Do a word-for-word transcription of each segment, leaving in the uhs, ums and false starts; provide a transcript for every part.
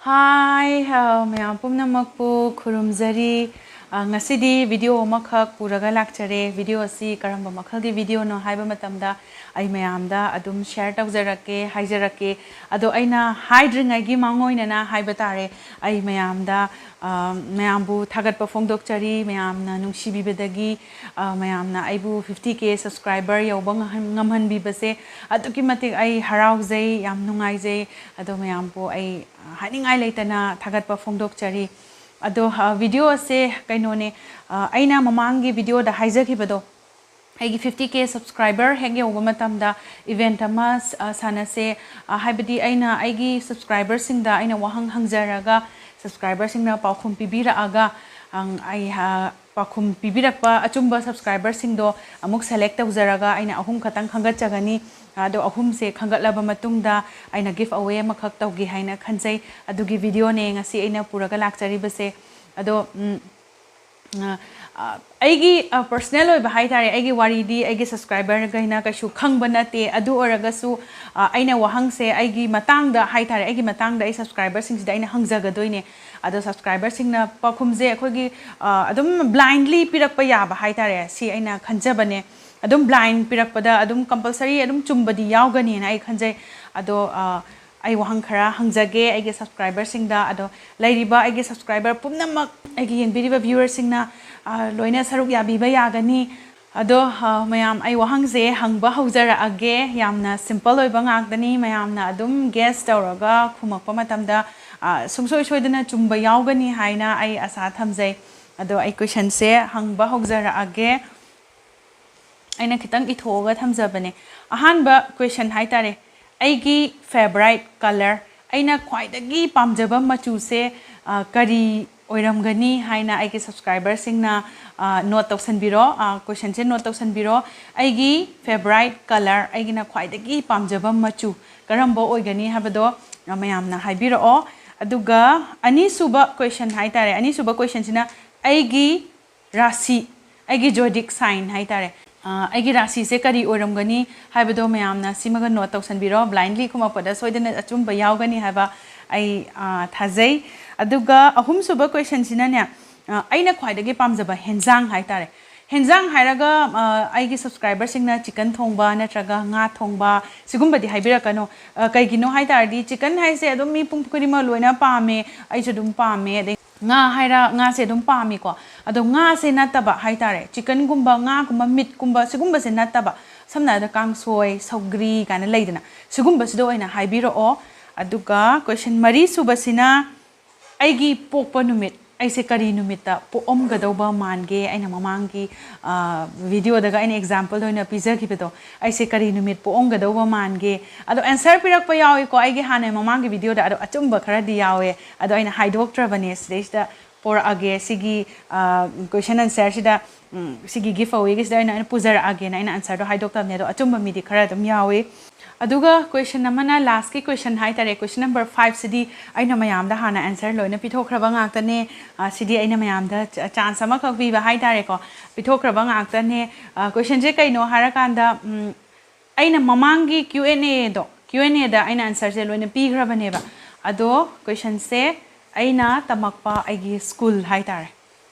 ꯍꯥꯏ, ꯑ, ꯃꯌꯥꯝ ꯄꯨꯝꯅꯃꯛꯄꯨ ꯈꯨꯔꯨꯝꯖꯔꯤ꯫ ꯑ, ꯉꯁꯤꯗꯤ ꯚꯤꯗꯤꯑꯣ ꯑꯃꯈꯛ ꯄꯨꯔꯒ ꯂꯥꯛꯆꯔꯦ꯫ ꯚꯤꯗꯤꯑꯣ ꯑꯁꯤ ꯀꯔꯝꯕ ꯃꯈꯜꯒꯤ ꯚꯤꯗꯤꯑꯣꯅꯣ ꯍꯥꯏꯕ ꯃꯇꯝꯗ, ꯑꯩ ꯃꯌꯥꯝꯗ ꯑꯗꯨꯝ ꯁꯤꯌꯔ ꯇꯧꯖꯔꯛꯀꯦ, ꯍꯥꯏꯖꯔꯛꯀꯦ꯫ ꯑꯗꯣ ꯑꯩꯅ ꯍꯥꯏꯗ꯭ꯔꯤꯉꯩꯒꯤ ꯃꯥꯡꯑꯣꯏꯅꯅ ꯍꯥꯏꯕ ꯇꯥꯔꯦ, ꯑꯩ ꯃꯌꯥꯝꯗ, ꯑ, ꯃꯌꯥꯝꯕꯨ ꯊꯥꯒꯠꯄ ꯐꯣꯡꯗꯣꯛꯆꯔꯤ, ꯃꯌꯥꯝꯅ ꯅꯨꯡꯁꯤꯕꯤꯕꯗꯒꯤ, ꯑ, ꯃꯌꯥꯝꯅ ꯑꯩꯕꯨ fifty K subscriber ꯌꯧꯕ ꯉꯝꯍꯟ-, ꯉꯝꯍꯟꯕꯤꯕꯁꯦ ꯑꯗꯨꯛꯀꯤ ꯃꯇꯤꯛ ꯑꯩ ꯍꯔꯥꯎꯖꯩ, ꯌꯥꯝ ꯅꯨꯡꯉꯥꯏꯖꯩ꯫ ꯑꯗꯣ ꯃꯌꯥꯝꯕꯨ ꯑꯩ, ꯑ, ꯍꯥꯏꯅꯤꯡꯉꯥꯏ ꯂꯩꯇꯅ ꯊꯥꯒꯠꯄ ꯐꯣꯡꯗꯣꯛꯆꯔꯤ꯫ ꯑꯗꯣ, ꯑ, ꯚꯤꯗꯤꯑꯣ ꯑꯁꯦ ꯀꯩꯅꯣꯅꯦ, ꯑ, ꯑꯩꯅ ꯃꯃꯥꯡꯒꯤ ꯚꯤꯗꯤꯑꯣꯗ ꯍꯥꯏꯖꯈꯤꯕꯗꯣ, ꯑꯩꯒꯤ fifty K subscriber ꯍꯦꯛ ꯌꯧꯕ ꯃꯇꯝꯗ event ꯑꯃ ꯁ-, ꯑ, ꯁꯥꯟꯅꯁꯦ, ꯑ, ꯍꯥꯏꯕꯗꯤ ꯑꯩꯅ ꯑꯩꯒꯤ subscriberꯁꯤꯡꯗ ꯑꯩꯅ ꯋꯥꯍꯪ ꯍꯪꯖꯔꯒ, subscriberꯁꯤꯡꯅ ꯄꯥꯎꯈꯨꯝ ꯄꯤꯕꯤꯔꯛꯑꯒ, ꯑꯪ, ꯑꯩ, ꯑ, ꯄꯥꯎꯈꯨꯝ ꯄꯤꯕꯤꯔꯛꯄ ꯑꯆꯨꯝꯕ subscriberꯁꯤꯡꯗꯣ ꯑꯃꯨꯛ select ꯇꯧꯖꯔꯒ ꯑꯩꯅ ꯑꯍꯨꯝ ꯈꯛꯇꯪ ꯈꯟꯒꯠꯆꯒꯅꯤ꯫ ꯑꯗꯣ ꯑꯍꯨꯝꯁꯦ ꯈꯟꯒꯠꯂꯕ ꯃꯇꯨꯡꯗ ꯑꯩꯅ give away ꯑꯃꯈꯛ ꯇꯧꯒꯦ ꯍꯥꯏꯅ ꯈꯟꯖꯩ꯫ ꯑꯗꯨꯒꯤ ꯚꯤꯗꯤꯑꯣꯅꯦ ꯉꯁꯤ ꯑꯩꯅ ꯄꯨꯔꯒ ꯂꯥꯛꯆꯔꯤꯕꯁꯦ꯫ ꯑꯗꯣ, ꯎꯝ, ꯑ, ꯑ, ꯑꯩꯒꯤ, ꯑ, personal ꯑꯣꯏꯕ ꯍꯥꯏ ꯇꯥꯔꯦ, ꯑꯩꯒꯤ ꯋꯥꯔꯤꯗꯤ ꯑꯩꯒꯤ subscriberꯈꯩꯅ ꯀꯩꯁꯨ ꯈꯪꯕ ꯅꯠꯇꯦ꯫ ꯑꯗꯨ ꯑꯣꯏꯔꯒꯁꯨ, ꯑ, ꯑꯩꯅ ꯋꯥꯍꯪꯁꯦ ꯑꯩꯒꯤ ꯃꯇꯥꯡꯗ ꯍꯥꯏ ꯇꯥꯔꯦ, ꯑꯩꯒꯤ ꯃꯇꯥꯡꯗ ꯑꯩ subscriberꯁꯤꯡꯁꯤꯗ ꯑꯩꯅ ꯍꯪꯖꯒꯗꯣꯏꯅꯦ꯫ ꯑꯗꯣ subscriberꯁꯤꯡꯅ ꯄꯥꯎꯈꯨꯝꯁꯦ ꯑꯩꯈꯣꯏꯒꯤ, ꯑ, ꯑꯗꯨꯝ blindly ꯄꯤꯔꯛꯄ ꯌꯥꯕ ꯍꯥꯏ ꯇꯥꯔꯦ, ꯁꯤ ꯑꯩꯅ ꯈꯟꯖꯕꯅꯦ꯫ ꯑꯗꯨꯝ blind ꯄꯤꯔꯛꯄꯗ ꯑꯗꯨꯝ compulsory ꯑꯗꯨꯝ ꯆꯨꯝꯕꯗꯤ ꯌꯥꯎꯒꯅꯤꯅ ꯑꯩ ꯈꯟꯖꯩ꯫ ꯑꯗꯣ, ꯑ, ꯑꯩ ꯋꯥꯍꯪ ꯈꯔ ꯍꯪꯖꯒꯦ ꯑꯩꯒꯤ subscriberꯁꯤꯡꯗ꯫ ꯑꯗꯣ ꯂꯩꯔꯤꯕ ꯑꯩꯒꯤ subscriber ꯄꯨꯝꯅꯃꯛ, ꯑꯩꯒꯤ ꯌꯦꯡꯕꯤꯔꯤꯕ viewerꯁꯤꯡꯅ, ꯑ, ꯂꯣꯏꯅ ꯁꯔꯨꯛ ꯌꯥꯕꯤꯕ ꯌꯥꯒꯅꯤ꯫ ꯑꯗꯣ, ꯑ, ꯃꯌꯥꯝ, ꯑꯩ ꯋꯥꯍꯪꯁꯦ ꯍꯪꯕ ꯍꯧꯖꯔꯛꯑꯒꯦ꯫ ꯌꯥꯝꯅ simple ꯑꯣꯏꯕ ꯉꯥꯛꯇꯅꯤ꯫ ꯃꯌꯥꯝꯅ ꯑꯗꯨꯝ guess ꯇꯧꯔꯒ ꯈꯨꯝꯃꯛꯄ ꯃꯇꯝꯗ, ꯑ, ꯁꯨꯡꯁꯣꯏ ꯁꯣꯏꯗꯅ ꯆꯨꯝꯕ ꯌꯥꯎꯒꯅꯤ ꯍꯥꯏꯅ ꯑꯩ ꯑꯥꯁꯥ ꯊꯝꯖꯩ꯫ ꯑꯗꯣ ꯑꯩ questionꯁꯦ ꯍꯪꯕ ꯍꯧꯖꯔꯛꯑꯒꯦ꯫ ꯑꯩꯅ ꯈꯤꯇꯪ ꯏꯊꯣꯛꯑꯒ ꯊꯝꯖꯕꯅꯦ꯫ ꯑꯍꯥꯟꯕ question ꯍꯥꯏ ꯇꯥꯔꯦ, ꯑꯩꯒꯤ favourite colour, ꯑꯩꯅ ꯈ꯭ꯋꯥꯏꯗꯒꯤ ꯄꯥꯝꯖꯕ ꯃꯆꯨꯁꯦ, ꯑ, ꯀꯔꯤ ꯑꯣꯏꯔꯝꯒꯅꯤ ꯍꯥꯏꯅ ꯑꯩꯒꯤ subscriberꯁꯤꯡꯅ, ꯑ, note ꯇꯧꯁꯟꯕꯤꯔꯣ꯫ ꯑ, questionꯁꯦ note ꯇꯧꯁꯟꯕꯤꯔꯣ꯫ ꯑꯩꯒꯤ favourite colour, ꯑꯩꯒꯤꯅ ꯈ꯭ꯋꯥꯏꯗꯒꯤ ꯄꯥꯝꯖꯕ ꯃꯆꯨ ꯀꯔꯝꯕ ꯑꯣꯏꯒꯅꯤ ꯍꯥꯏꯕꯗꯣ, ꯑ, ꯃꯌꯥꯝꯅ ꯍꯥꯏꯕꯤꯔꯛꯑꯣ꯫ ꯑꯗꯨꯒ ꯑꯅꯤꯁꯨꯕ question ꯍꯥꯏ ꯇꯥꯔꯦ, ꯑꯅꯤꯁꯨꯕ questionꯁꯤꯅ ꯑꯩꯒꯤ ꯔꯥꯁꯤ, ꯑꯩꯒꯤ zodiac sign ꯍꯥꯏ ꯇꯥꯔꯦ꯫ ꯑ, ꯑꯩꯒꯤ ꯔꯥꯁꯤꯁꯦ ꯀꯔꯤ ꯑꯣꯏꯔꯝꯒꯅꯤ ꯍꯥꯏꯕꯗꯣ ꯃꯌꯥꯝꯅ ꯁꯤꯃꯒ note ꯇꯧꯁꯟꯕꯤꯔꯣ꯫ Blindly ꯈꯨꯝꯃꯛꯄꯗ ꯁꯣꯏꯗꯅ ꯑꯆꯨꯝꯕ ꯌꯥꯎꯒꯅꯤ ꯍꯥꯏꯕ ꯑꯩ ꯑ, ꯊꯥꯖꯩ꯫ ꯑꯗꯨꯒ ꯑꯍꯨꯝꯁꯨꯕ questionꯁꯤꯅꯅꯦ, ꯑ, ꯑꯩꯅ ꯈ꯭ꯋꯥꯏꯗꯒꯤ ꯄꯥꯝꯖꯕ ꯍꯦꯟꯖꯥꯡ ꯍꯥꯏꯇꯥꯔꯦ꯫ ꯍꯦꯟꯖꯥꯡ ꯍꯥꯏꯔꯒ ꯑ, ꯑꯩꯒꯤ subscriberꯁꯤꯡꯅ chicken ꯊꯣꯡꯕ ꯅꯠꯇ꯭ꯔꯒ ꯉꯥ ꯊꯣꯡꯕ ꯁꯤꯒꯨꯝꯕꯗꯤ ꯍꯥꯏꯕꯤꯔꯛꯀꯅꯨ꯫ ꯑ, ꯀꯩꯒꯤꯅꯣ ꯍꯥꯏ ꯇꯥꯔꯗꯤ chicken ꯍꯥꯏꯁꯦ ꯑꯗꯨꯝ ꯃꯤ ꯄꯨꯝ ꯈꯨꯗꯤꯡꯃꯛ ꯂꯣꯏꯅ ꯄꯥꯝꯃꯦ, ꯑꯩꯁꯨ ꯑꯗꯨꯝ ꯄꯥꯝꯃꯦ꯫ ꯑꯗꯩ ꯉꯥ ꯍꯥꯏꯔ ꯉꯥꯁꯦ ꯑꯗꯨꯝ ꯄꯥꯝꯃꯤꯀꯣ꯫ ꯑꯗꯣ ꯉꯥꯁꯦ ꯅꯠꯇꯕ ꯍꯥꯏꯇꯥꯔꯦ, chickenꯒꯨꯝꯕ, ꯉꯥꯒꯨꯝꯕ, meatꯀꯨꯝꯕ ꯁꯤꯒꯨꯝꯕꯁꯦ ꯅꯠꯇꯕ, ꯁꯝꯅ ꯍꯥꯏꯔꯕꯗ ꯀꯥꯡꯁꯣꯏ, ꯁꯧꯒ꯭ꯔꯤ ꯀꯥꯏꯅ ꯂꯩꯗꯅ, ꯁꯤꯒꯨꯝꯕꯁꯤꯗ ꯑꯣꯏꯅ ꯍꯥꯏꯕꯤꯔꯛꯑꯣ꯫ ꯑꯗꯨꯒ question ꯃꯔꯤ ꯁꯨꯕꯁꯤꯅ ꯑꯩꯒꯤ ꯄꯣꯛꯄ ꯅꯨꯃꯤꯠ, ꯑꯩꯁꯦ ꯀꯔꯤ ꯅꯨꯃꯤꯠꯇ ꯄꯣꯛꯑꯝꯒꯗꯧꯕ ꯃꯥꯟꯒꯦ? ꯑꯩꯅ ꯃꯃꯥꯡꯒꯤ ꯑ, videoꯗꯒ ꯑꯩꯅ exampleꯗ ꯑꯣꯏꯅ ꯄꯤꯖꯈꯤꯕꯗꯣ, ꯑꯩꯁꯦ ꯀꯔꯤ ꯅꯨꯃꯤꯠ ꯄꯣꯛꯑꯝꯒꯗꯧꯕ ꯃꯥꯟꯒꯦ? ꯑꯗꯣ answer ꯄꯤꯔꯛꯄ ꯌꯥꯎꯏꯀꯣ, ꯑꯩꯒꯤ ꯍꯥꯟꯅ ꯃꯃꯥꯡꯒꯤ videoꯗ, ꯑꯗꯣ ꯑꯆꯨꯝꯕ ꯈꯔꯗꯤ ꯌꯥꯎꯋꯦ꯫ ꯑꯗꯣ ꯑꯩꯅ ꯍꯥꯏꯗꯣꯛꯇ꯭ꯔꯕꯅꯦ, ꯁꯤꯗꯩꯁꯤꯗ ꯄꯣꯔꯛꯑꯒꯦ꯫ ꯁꯤꯒꯤ ꯑ, question answerꯁꯤꯗ, ꯎꯝ, ꯁꯤꯒꯤ giveawayꯒꯤꯁꯤꯗ ꯑꯩꯅ, ꯑꯩꯅ ꯄꯨꯖꯔꯛꯑꯒꯦꯅ ꯑꯩꯅ answerꯗꯣ ꯍꯥꯏꯗꯣꯛꯇꯕꯅꯦ, ꯑꯗꯣ ꯑꯆꯨꯝꯕ ꯃꯤꯗꯤ ꯈꯔ ꯑꯗꯨꯝ ꯌꯥꯎꯏ꯫ ꯑꯗꯨꯒ question ꯑꯃꯅ, lastꯀꯤ question ꯍꯥꯏꯇꯥꯔꯦ, question number fiveꯁꯤꯗꯤ ꯑꯩꯅ ꯃꯌꯥꯝꯗ ꯍꯥꯟꯅ answer ꯂꯣꯏꯅ ꯄꯤꯊꯣꯛꯈ꯭ꯔꯕ ꯉꯥꯛꯇꯅꯦ꯫ ꯑ, ꯁꯤꯗꯤ ꯑꯩꯅ ꯃꯌꯥꯝꯗ ꯆ-, chance ꯑꯃꯈꯛ ꯄꯤꯕ ꯍꯥꯏꯇꯥꯔꯦꯀꯣ, ꯄꯤꯊꯣꯛꯈ꯭ꯔꯕ ꯉꯥꯛꯇꯅꯦ꯫ ꯑ, questionꯁꯦ ꯀꯩꯅꯣ ꯍꯥꯏꯔꯀꯥꯟꯗ, ꯎꯝ, ꯑꯩꯅ ꯃꯃꯥꯡꯒꯤ Q and Aꯗꯣ, Q and Aꯗ ꯑꯩꯅ answerꯁꯦ ꯂꯣꯏꯅ ꯄꯤꯈ꯭ꯔꯕꯅꯦꯕ꯫ ꯑꯗꯣ questionꯁꯦ ꯑꯩꯅ ꯇꯝꯃꯛꯄ ꯑꯩꯒꯤ school ꯍꯥꯏꯇꯥꯔꯦ,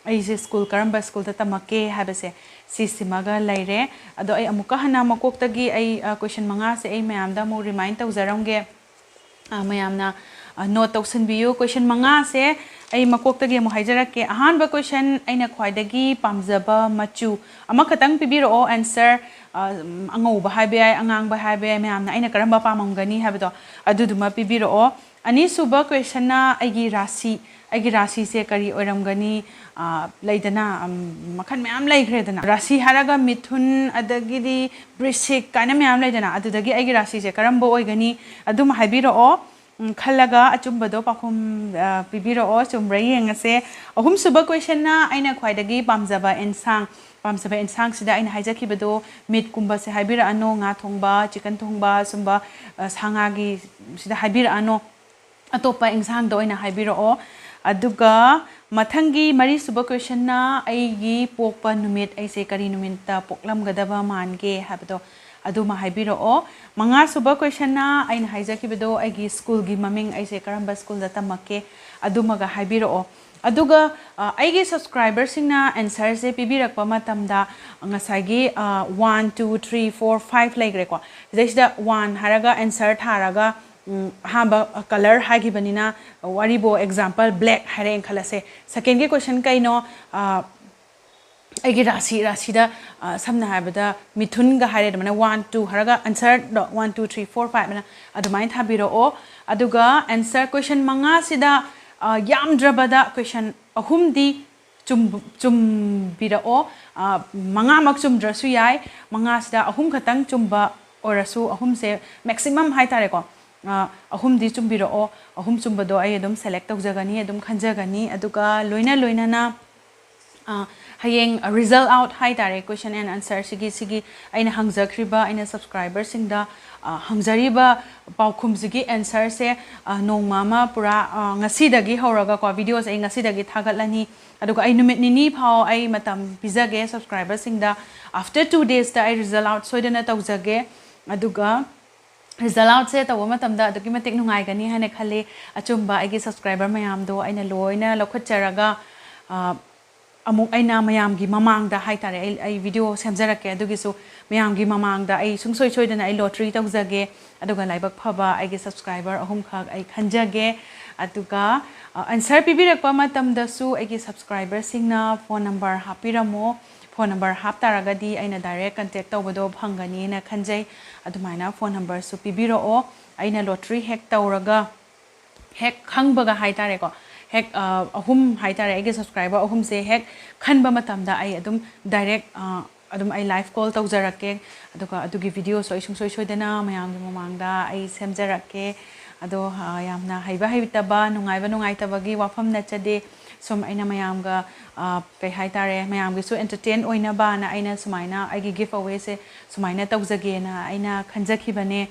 ꯑꯩꯁꯦ school ꯀꯔꯝꯕ schoolꯗ ꯇꯝꯃꯛꯀꯦ ꯍꯥꯏꯕꯁꯦ, ꯁꯤꯁꯤꯃꯒ ꯂꯩꯔꯦ꯫ ꯑꯗꯣ ꯑꯩ ꯑꯃꯨꯛꯀ ꯍꯟꯅ ꯃꯀꯣꯛꯇꯒꯤ ꯑꯩ, ꯑ, question ꯃꯉꯥꯁꯦ ꯑꯩ ꯃꯌꯥꯝꯗ ꯑꯃꯨꯛ remind ꯇꯧꯖꯔꯝꯒꯦ꯫ ꯑ, ꯃꯌꯥꯝꯅ, ꯑ, note ꯇꯧꯁꯤꯟꯕꯤꯌꯨ꯫ Question ꯃꯉꯥꯁꯦ ꯑꯩ ꯃꯀꯣꯛꯇꯒꯤ ꯑꯃꯨꯛ ꯍꯥꯏꯖꯔꯛꯀꯦ꯫ ꯑꯍꯥꯟꯕ question, ꯑꯩꯅ ꯈ꯭ꯋꯥꯏꯗꯒꯤ ꯄꯥꯝꯖꯕ ꯃꯆꯨ꯫ ꯑꯃꯈꯛꯇꯪ ꯄꯤꯕꯤꯔꯛꯑꯣ answer꯫ ꯑ, ꯎꯝ, ꯑꯉꯧꯕ ꯍꯥꯏꯕ ꯌꯥꯏ, ꯑꯉꯥꯡꯕ ꯍꯥꯏꯕ ꯌꯥꯏ, ꯃꯌꯥꯝꯅ ꯑꯩꯅ ꯀꯔꯝꯕ ꯄꯥꯝꯃꯝꯒꯅꯤ ꯍꯥꯏꯕꯗꯣ ꯑꯗꯨꯗꯨꯃ ꯄꯤꯕꯤꯔꯛꯑꯣ꯫ ꯑꯅꯤꯁꯨꯕ questionꯅ ꯑꯩꯒꯤ ꯔꯥꯁꯤ, ꯑꯩꯒꯤ ꯔꯥꯁꯤꯁꯦ ꯀꯔꯤ ꯑꯣꯏꯔꯝꯒꯅꯤ? ꯑ, ꯂꯩꯗꯅ, ꯎꯝ, ꯃꯈꯜ ꯃꯌꯥꯝ ꯂꯩꯈ꯭ꯔꯦꯗꯅ꯫ ꯔꯥꯁꯤ ꯍꯥꯏꯔꯒ ꯃꯤꯊꯨꯟ, ꯑꯗꯒꯤꯗꯤ ꯕ꯭ꯔꯤꯁꯤꯛ ꯀꯥꯏꯅ ꯃꯌꯥꯝ ꯂꯩꯗꯅ, ꯑꯗꯨꯗꯒꯤ ꯑꯩꯒꯤ ꯔꯥꯁꯤꯁꯦ ꯀꯔꯝꯕ ꯑꯣꯏꯒꯅꯤ? ꯑꯗꯨꯝ ꯍꯥꯏꯕꯤꯔꯛꯑꯣ꯫ ꯎꯝ, ꯈꯜꯂꯒ ꯑꯆꯨꯝꯕꯗꯣ ꯄꯥꯎꯈꯨꯝ, ꯑ, ꯄꯤꯕꯤꯔꯛꯑꯣ, ꯆꯨꯝꯕ꯭ꯔꯥ ꯌꯦꯡꯉꯁꯦ꯫ ꯑꯍꯨꯝꯁꯨꯕ questionꯅ ꯑꯩꯅ ꯈ꯭ꯋꯥꯏꯗꯒꯤ ꯄꯥꯝꯖꯕ ꯑꯦꯟꯁꯥꯡ, ꯄꯥꯝꯖꯕ ꯑꯦꯟꯁꯥꯡꯁꯤꯗ ꯑꯩꯅ ꯍꯥꯏꯖꯈꯤꯕꯗꯣ, meatꯀꯨꯝꯕꯁꯦ ꯍꯥꯏꯕꯤꯔꯛꯑꯅꯣ, ꯉꯥ ꯊꯣꯡꯕ, chicken ꯊꯣꯡꯕ, ꯁꯨꯝꯕ, ꯑ, ꯁꯥ ꯉꯥꯒꯤ ꯁꯤꯗ ꯍꯥꯏꯕꯤꯔꯛꯑꯅꯣ, ꯑꯇꯣꯞꯄ ꯑꯦꯟꯁꯥꯡꯗ ꯑꯣꯏꯅ ꯍꯥꯏꯕꯤꯔꯛꯑꯣ꯫ ꯑꯗꯨꯒ ꯃꯊꯪꯒꯤ ꯃꯔꯤꯁꯨꯕ questionꯅ ꯑꯩꯒꯤ ꯄꯣꯛꯄ ꯅꯨꯃꯤꯠ, ꯑꯩꯁꯦ ꯀꯔꯤ ꯅꯨꯃꯤꯠꯇ ꯄꯣꯛꯂꯝꯒꯗꯕ ꯃꯥꯟꯒꯦ ꯍꯥꯏꯕꯗꯣ ꯑꯗꯨꯃ ꯍꯥꯏꯕꯤꯔꯛꯑꯣ꯫ ꯃꯉꯥꯁꯨꯕ questionꯅ ꯑꯩꯅ ꯍꯥꯏꯖꯈꯤꯕꯗꯣ, ꯑꯩꯒꯤ schoolꯒꯤ ꯃꯃꯤꯡ, ꯑꯩꯁꯦ ꯀꯔꯝꯕ schoolꯗ ꯇꯝꯃꯛꯀꯦ, ꯑꯗꯨꯃꯒ ꯍꯥꯏꯕꯤꯔꯛꯑꯣ꯫ ꯑꯗꯨꯒ ꯑ, ꯑꯩꯒꯤ subscriberꯁꯤꯡꯅ answerꯁꯦ ꯄꯤꯕꯤꯔꯛꯄ ꯃꯇꯝꯗ, ꯉꯁꯥꯏꯒꯤ one two three four five ꯂꯩꯈ꯭ꯔꯦꯀꯣ, ꯁꯤꯗꯩꯁꯤꯗ one ꯍꯥꯏꯔꯒ answer ꯊꯥꯔꯒ, ꯎꯝ, ꯑꯍꯥꯟꯕ colour ꯍꯥꯏꯈꯤꯕꯅꯤꯅ, ꯋꯥꯔꯤꯕꯨ example black ꯍꯥꯏꯔꯛꯑꯦꯅ ꯈꯜꯂꯁꯦ꯫ Secondꯒꯤ question ꯀꯩꯅꯣ? ꯑ, ꯑꯩꯒꯤ ꯔꯥꯁꯤ, ꯔꯥꯁꯤꯗ, ꯑ, ꯁꯝꯅ ꯍꯥꯏꯔꯕꯗ ꯃꯤꯊꯨꯟꯒ ꯍꯥꯏꯔꯦ, ꯑꯗꯨꯃꯥꯏꯅ one two ꯍꯥꯏꯔꯒ answerꯗꯣ one two three four five ꯍꯥꯏꯅ ꯑꯗꯨꯃꯥꯏꯅ ꯊꯥꯕꯤꯔꯛꯑꯣ꯫ ꯑꯗꯨꯒ answer question ꯃꯉꯥꯁꯤꯗ, ꯑ, ꯌꯥꯝꯗ꯭ꯔꯕꯗ question ꯑꯍꯨꯝꯗꯤ ꯆꯨꯝ-, ꯆꯨꯝꯕꯤꯔꯛꯑꯣ꯫ ꯑ, ꯃꯉꯥꯃꯛ ꯆꯨꯝꯗ꯭ꯔꯁꯨ ꯌꯥꯏ, ꯃꯉꯥꯁꯤꯗ ꯑꯍꯨꯝ ꯈꯛꯇꯪ ꯆꯨꯝꯕ ꯑꯣꯏꯔꯁꯨ, ꯑꯍꯨꯝꯁꯦ maximum ꯍꯥꯏꯇꯥꯔꯦꯀꯣ꯫ ꯑ, ꯑꯍꯨꯝꯗꯤ ꯆꯨꯝꯕꯤꯔꯛꯑꯣ꯫ ꯑꯍꯨꯝ ꯆꯨꯝꯕꯗꯣ ꯑꯩ ꯑꯗꯨꯝ select ꯇꯧꯖꯒꯅꯤ, ꯑꯗꯨꯝ ꯈꯟꯖꯒꯅꯤ꯫ ꯑꯗꯨꯒ ꯂꯣꯏꯅ ꯂꯣꯏꯅꯅ, ꯑ, ꯍꯌꯦꯡ result out ꯍꯥꯏꯇꯥꯔꯦ, question and answerꯁꯤꯒꯤ, ꯁꯤꯒꯤ ꯑꯩꯅ ꯍꯪꯖꯈ꯭ꯔꯤꯕ, ꯑꯩꯅ subscriberꯁꯤꯡꯗ, ꯑ, ꯍꯪꯖꯔꯤꯕ ꯄꯥꯎꯈꯨꯝꯁꯤꯒꯤ answerꯁꯦ, ꯑ, ꯅꯣꯡꯃ ꯑꯃ ꯄꯨꯔꯥ, ꯑ, ꯉꯁꯤꯗꯒꯤ ꯍꯧꯔꯒꯀꯣ, videoꯁꯦ ꯑꯩ ꯉꯁꯤꯗꯒꯤ ꯊꯥꯒꯠꯂꯅꯤ꯫ ꯑꯗꯨꯒ ꯑꯩ ꯅꯨꯃꯤꯠ ꯅꯤꯅꯤ ꯐꯥꯎ ꯑꯩ ꯃꯇꯝ ꯄꯤꯖꯒꯦ subscriberꯁꯤꯡꯗ꯫ After two daysꯇ ꯑꯩ result out ꯁꯣꯏꯗꯅ ꯇꯧꯖꯒꯦ꯫ ꯑꯗꯨꯒ result outꯁꯦ ꯇꯧꯕ ꯃꯇꯝꯗ ꯑꯗꯨꯛꯀꯤ ꯃꯇꯤꯛ ꯅꯨꯡꯉꯥꯏꯒꯅꯤ ꯍꯥꯏꯅ ꯈꯜꯂꯤ꯫ ꯑꯆꯨꯝꯕ ꯑꯩꯒꯤ subscriber ꯃꯌꯥꯝꯗꯣ ꯑꯩꯅ ꯂꯣꯏꯅ ꯂꯧꯈꯠꯆꯔꯒ, ꯑ, ꯑꯃꯨꯛ ꯑꯩꯅ ꯃꯌꯥꯝꯒꯤ ꯃꯃꯥꯡꯗ ꯍꯥꯏꯇꯥꯔꯦ, ꯑꯩ, ꯑꯩ video ꯁꯦꯝꯖꯔꯛꯀꯦ꯫ ꯑꯗꯨꯒꯤꯁꯨ ꯃꯌꯥꯝꯒꯤ ꯃꯃꯥꯡꯗ ꯑꯩ ꯁꯨꯡꯁꯣꯏ ꯁꯣꯏꯗꯅ ꯑꯩ lottery ꯇꯧꯖꯒꯦ꯫ ꯑꯗꯨꯒ ꯂꯥꯏꯕꯛ ꯐꯕ ꯑꯩꯒꯤ subscriber ꯑꯍꯨꯝꯈꯛ ꯑꯩ ꯈꯟꯖꯒꯦ꯫ ꯑꯗꯨꯒ, ꯑ, answer ꯄꯤꯕꯤꯔꯛꯄ ꯃꯇꯝꯗꯁꯨ ꯑꯩꯒꯤ subscriberꯁꯤꯡꯅ phone number ꯍꯥꯞꯄꯤꯔꯝꯃꯣ꯫ Phone number ꯍꯥꯞꯇꯥꯔꯒꯗꯤ ꯑꯩꯅ direct contact ꯇꯧꯕꯗꯣ ꯐꯪꯒꯅꯤꯅ ꯈꯟꯖꯩ꯫ ꯑꯗꯨꯃꯥꯏꯅ phone numberꯁꯨ ꯄꯤꯕꯤꯔꯛꯑꯣ꯫ ꯑꯩꯅ lottery ꯍꯦꯛ ꯇꯧꯔꯒ, ꯍꯦꯛ ꯈꯪꯕꯒ ꯍꯥꯏꯇꯥꯔꯦꯀꯣ, ꯍꯦꯛ, ꯑ, ꯑꯍꯨꯝ ꯍꯥꯏꯇꯥꯔꯦ, ꯑꯩꯒꯤ subscriber ꯑꯍꯨꯝꯁꯦ ꯍꯦꯛ ꯈꯟꯕ ꯃꯇꯝꯗ ꯑꯩ ꯑꯗꯨꯝ direct, ꯑ, ꯑꯗꯨꯝ ꯑꯩ live call ꯇꯧꯖꯔꯛꯀꯦ꯫ ꯑꯗꯨꯒ ꯑꯗꯨꯒꯤ videoꯁꯨ ꯑꯩ ꯁꯨꯡꯁꯣꯏ ꯁꯣꯏꯗꯅ ꯃꯌꯥꯝꯒꯤ ꯃꯃꯥꯡꯗ ꯑꯩ ꯁꯦꯝꯖꯔꯛꯀꯦ꯫ ꯑꯗꯣ, ꯑ, ꯌꯥꯝꯅ ꯍꯩꯕ ꯍꯩꯇꯕ, ꯅꯨꯡꯉꯥꯏꯕ ꯅꯨꯡꯉꯥꯏꯇꯕꯒꯤ ꯋꯥꯐꯝ ꯅꯠꯆꯗꯦ꯫ ꯁꯨꯝ ꯑꯩꯅ ꯃꯌꯥꯝꯒ, ꯑ, ꯀꯩ ꯍꯥꯏꯇꯥꯔꯦ, ꯃꯌꯥꯝꯒꯤꯁꯨ entertain ꯑꯣꯏꯅꯕꯅ ꯑꯩꯅ ꯁꯨꯃꯥꯏꯅ ꯑꯩꯒꯤ giveawayꯁꯦ ꯁꯨꯃꯥꯏꯅ ꯇꯧꯖꯒꯦꯅ ꯑꯩꯅ ꯈꯟꯖꯈꯤꯕꯅꯦ꯫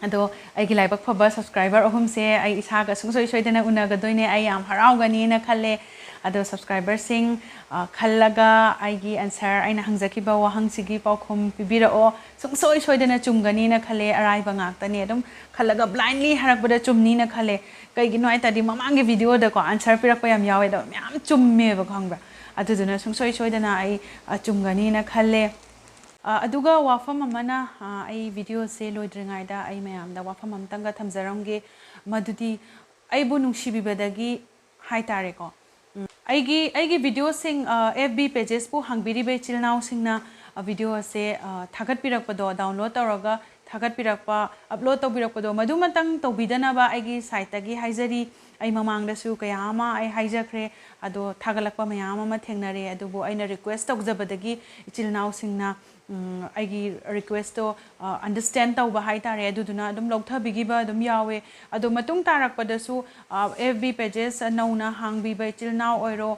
ꯑꯗꯣ ꯑꯩꯒꯤ ꯂꯥꯏꯕꯛ ꯐꯕ subscriber ꯑꯍꯨꯝꯁꯦ ꯑꯩ ꯏꯁꯥꯒ ꯁꯨꯡꯁꯣꯏ ꯁꯣꯏꯗꯅ ꯎꯅꯒꯗꯣꯏꯅꯦ꯫ ꯑꯩ ꯌꯥꯝ ꯍꯔꯥꯎꯒꯅꯤꯅ ꯈꯜꯂꯦ꯫ ꯑꯗꯣ subscriberꯁꯤꯡ, ꯑ, ꯈꯜꯂꯒ ꯑꯩꯒꯤ answer, ꯑꯩꯅ ꯍꯪꯖꯈꯤꯕ ꯋꯥꯍꯪꯁꯤꯒꯤ ꯄꯥꯎꯈꯨꯝ ꯄꯤꯕꯤꯔꯛꯑꯣ꯫ ꯁꯨꯡꯁꯣꯏ ꯁꯣꯏꯗꯅ ꯆꯨꯝꯒꯅꯤꯅ ꯈꯜꯂꯦ, ꯑꯔꯥꯏꯕ ꯉꯥꯛꯇꯅꯦ꯫ ꯑꯗꯨꯝ ꯈꯜꯂꯒ blindly ꯍꯥꯏꯔꯛꯄꯗ ꯆꯨꯝꯅꯤꯅ ꯈꯜꯂꯦ꯫ ꯀꯩꯒꯤꯅꯣ ꯍꯥꯏ ꯇꯥꯔꯗꯤ ꯃꯃꯥꯡꯒꯤ videoꯗꯀꯣ answer ꯄꯤꯔꯛꯄ ꯌꯥꯝ ꯌꯥꯎꯋꯦ, ꯑꯗꯣ ꯃꯌꯥꯝ ꯆꯨꯝꯃꯦꯕ, ꯈꯪꯕ꯭ꯔꯥ? ꯑꯗꯨꯗꯨꯅ ꯁꯨꯡꯁꯣꯏ ꯁꯣꯏꯗꯅ ꯑꯩ, ꯑ, ꯆꯨꯝꯒꯅꯤꯅ ꯈꯜꯂꯦ꯫ ꯑ, ꯑꯗꯨꯒ ꯋꯥꯐꯝ ꯑꯃꯅ, ꯑ, ꯑꯩ videoꯁꯦ ꯂꯣꯏꯗ꯭ꯔꯤꯉꯩꯗ ꯑꯩ ꯃꯌꯥꯝꯗ ꯋꯥꯐꯝ ꯑꯃꯇꯪꯒ ꯊꯝꯖꯔꯝꯒꯦ, ꯃꯗꯨꯗꯤ ꯑꯩꯕꯨ ꯅꯨꯡꯁꯤꯕꯤꯕꯗꯒꯤ ꯍꯥꯏꯇꯥꯔꯦꯀꯣ꯫ ꯎꯝ, ꯑꯩꯒꯤ, ꯑꯩꯒꯤ videoꯁꯤꯡ, ꯑ, FB pagesꯄꯨ ꯍꯥꯡꯕꯤꯔꯤꯕ ꯏꯆꯤꯜ ꯏꯅꯥꯎꯁꯤꯡꯅ, ꯑ, video ꯑꯁꯦ, ꯑ, ꯊꯥꯒꯠꯄꯤꯔꯛꯄꯗꯣ, download ꯇꯧꯔꯒ ꯊꯥꯒꯠꯄꯤꯔꯛꯄ, upload ꯇꯧꯕꯤꯔꯛꯄꯗꯣ, ꯃꯗꯨꯃꯇꯪ ꯇꯧꯕꯤꯗꯅꯕ ꯑꯩꯒꯤ sideꯇꯒꯤ ꯍꯥꯏꯖꯔꯤ꯫ ꯑꯩ ꯃꯃꯥꯡꯗꯁꯨ ꯀꯌꯥ ꯑꯃ ꯑꯩ ꯍꯥꯏꯖꯈ꯭ꯔꯦ, ꯑꯗꯣ ꯊꯥꯒꯠꯂꯛꯄ ꯃꯌꯥꯝ ꯑꯃ ꯊꯦꯡꯅꯔꯦ꯫ ꯑꯗꯨꯕꯨ ꯑꯩꯅ request ꯇꯧꯖꯕꯗꯒꯤ ꯏꯆꯤꯜ ꯏꯅꯥꯎꯁꯤꯡꯅ, ꯎꯝ, ꯑꯩꯒꯤ requestꯇꯣ, ꯑ, understand ꯇꯧꯕ ꯍꯥꯏꯇꯥꯔꯦ, ꯑꯗꯨꯗꯨꯅ ꯑꯗꯨꯝ ꯂꯧꯊꯕꯤꯈꯤꯕ ꯑꯗꯨꯝ ꯌꯥꯎꯋꯦ꯫ ꯑꯗꯣ ꯃꯇꯨꯡ ꯇꯥꯔꯛꯄꯗꯁꯨ, ꯑ, FB pages ꯅꯧꯅ ꯍꯥꯡꯕꯤꯕ ꯏꯆꯤꯜ ꯏꯅꯥꯎ ꯑꯣꯏꯔꯣ,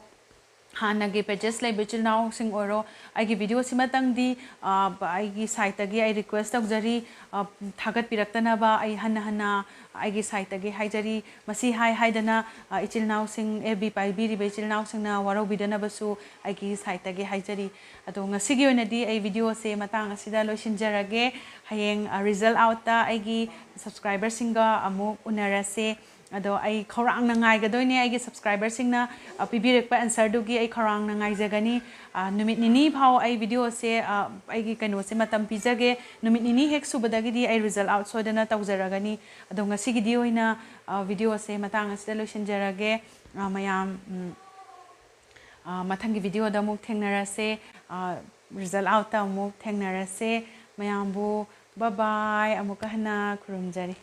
ꯍꯥꯟꯅꯒꯤ pages ꯂꯩꯕ ꯏꯆꯤꯜ ꯏꯅꯥꯎꯁꯤꯡ ꯑꯣꯏꯔꯣ, ꯑꯩꯒꯤ videoꯁꯤꯃꯇꯪꯗꯤ, ꯑ, ꯑꯩꯒꯤ sideꯇꯒꯤ ꯑꯩ request ꯇꯧꯖꯔꯤ, ꯑ, ꯊꯥꯒꯠꯄꯤꯔꯛꯇꯅꯕ꯫ ꯑꯩ ꯍꯟꯅ ꯍꯟꯅ ꯑꯩꯒꯤ sideꯇꯒꯤ ꯍꯥꯏꯖꯔꯤ꯫ ꯃꯁꯤ ꯍꯥꯏ ꯍꯥꯏꯗꯅ, ꯑ, ꯏꯆꯤꯜ ꯏꯅꯥꯎꯁꯤꯡ, FB ꯄꯥꯏꯕꯤꯔꯤꯕ ꯏꯆꯤꯜ ꯏꯅꯥꯎꯁꯤꯡꯅ ꯋꯥꯔꯧꯕꯤꯗꯅꯕꯁꯨ ꯑꯩꯒꯤ sideꯇꯒꯤ ꯍꯥꯏꯖꯔꯤ꯫ ꯑꯗꯣ ꯉꯁꯤꯒꯤ ꯑꯣꯏꯅꯗꯤ ꯑꯩ videoꯁꯦ ꯃꯇꯥꯡ ꯑꯁꯤꯗ ꯂꯣꯏꯁꯤꯟꯖꯔꯒꯦ꯫ ꯍꯌꯦꯡ, ꯑ, result outꯇ ꯑꯩꯒꯤ subscriberꯁꯤꯡꯒ ꯑꯃꯨꯛ ꯎꯅꯔꯁꯦ꯫ ꯑꯗꯣ ꯑꯩ ꯈꯧꯔꯥꯡꯅ ꯉꯥꯏꯒꯗꯣꯏꯅꯦ ꯑꯩꯒꯤ subscriberꯁꯤꯡꯅ, ꯑ, ꯄꯤꯕꯤꯔꯛꯄ answerꯗꯨꯒꯤ ꯑꯩ ꯈꯧꯔꯥꯡꯅ ꯉꯥꯏꯖꯒꯅꯤ꯫ ꯑ, ꯅꯨꯃꯤꯠ ꯅꯤꯅꯤ ꯐꯥꯎ ꯑꯩ videoꯁꯦ, ꯑ, ꯑꯩꯒꯤ ꯀꯩꯅꯣꯁꯦ ꯃꯇꯝ ꯄꯤꯖꯒꯦ꯫ ꯅꯨꯃꯤꯠ ꯅꯤꯅꯤ ꯍꯦꯛ ꯁꯨꯕꯗꯒꯤꯗꯤ ꯑꯩ result out ꯁꯣꯏꯗꯅ ꯇꯧꯖꯔꯒꯅꯤ꯫ ꯑꯗꯣ ꯉꯁꯤꯒꯤꯗꯤ ꯑꯣꯏꯅ, ꯑ, videoꯁꯦ ꯃꯇꯥꯡ ꯑꯁꯤꯗ ꯂꯣꯏꯁꯤꯟꯖꯔꯒꯦ꯫ ꯑ, ꯃꯌꯥꯝ, ꯎꯝ, ꯑ, ꯃꯊꯪꯒꯤ videoꯗ ꯑꯃꯨꯛ ꯊꯦꯡꯅꯔꯁꯦ꯫ ꯑ, result outꯇ ꯑꯃꯨꯛ ꯊꯦꯡꯅꯔꯁꯦ꯫ ꯃꯌꯥꯝꯕꯨ bye bye ꯑꯃꯨꯛꯀ ꯍꯟꯅ ꯈꯨꯔꯨꯝꯖꯔꯤ꯫